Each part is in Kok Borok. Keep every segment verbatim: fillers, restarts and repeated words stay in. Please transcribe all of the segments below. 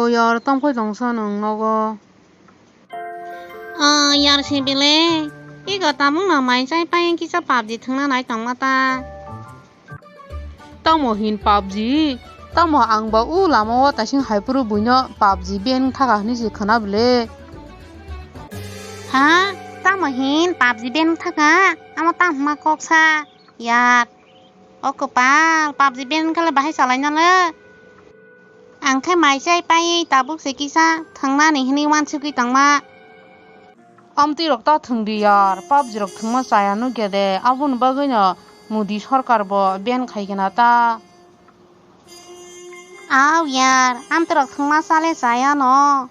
O yar, tamo khai tongsa nwng nogo? O yar, sibile, ego tabukno mai chai pai kisa PUBG thwngna nai tongma ta. Tamo hin PUBG? Tamo ang ba o lama o taising hai phuru buino PUBG ban thaka hinwi se khwna bwle. Ha? Tamo hin PUBG ban thaka? Amo tamo hwnma kok sa, yar. O kwpal, PUBG ban khe le bahai chalai na le? Ang khe mai chai pai tabuk se kisa thwngnani hinwi uansugwi tongma. Amtwi rok ta thwng di yar, PUBG rok thwngma chaya nukya de, aboni bagwi no Modi sorkar bo ban khai khe na ta. Au yar, amtwi rok thwngma chale chaya no.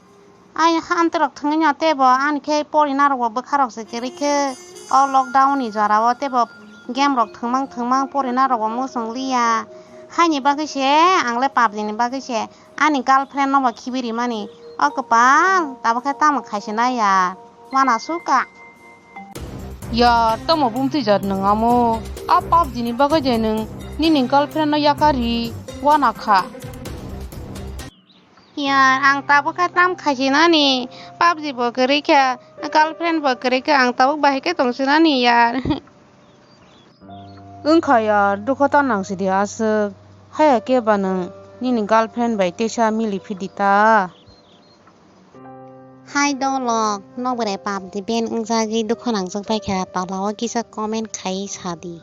Ai amtwi rok thwngwi no tebo ani khe porina rok bo bwkha rok se kwrwi khe o lockdown ni jora o tebo game rok thwngmang thwngmang porina rok bo muchung liya. Haini bagwi se ang le PUBG ni bagwi se ani girlfriend no bo khibi rimani. O kwpal, tabuk khe tamo khai se na ya, uanasuk ka. Yar, tamo bumtwi jat nwng amo? A PUBG ni bagwi je nwng nini girlfriend no yakar ri, uana kha. Yar, ang tabuk khe tam khai se nani, PUBG bo kwrwi kha, girlfriend bo kwrwi kha, ang tabuk bahai khe tong se nani yar. Wngkha yar, dukho ta nang sidi aswk. Haya khe ba nwng nini girlfriend bai teisa mili phidi ta. Hai dolok, nok berai PUBG ban wngjagwi dukho nangjak bai kha, tola o kisa comment khai sa di.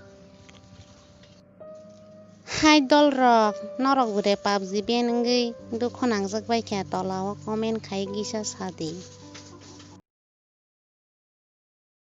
Hai dolrok, norok berai PUBG ban wngwi dukho nangjak bai kha, tola o comment khai kisa sa di.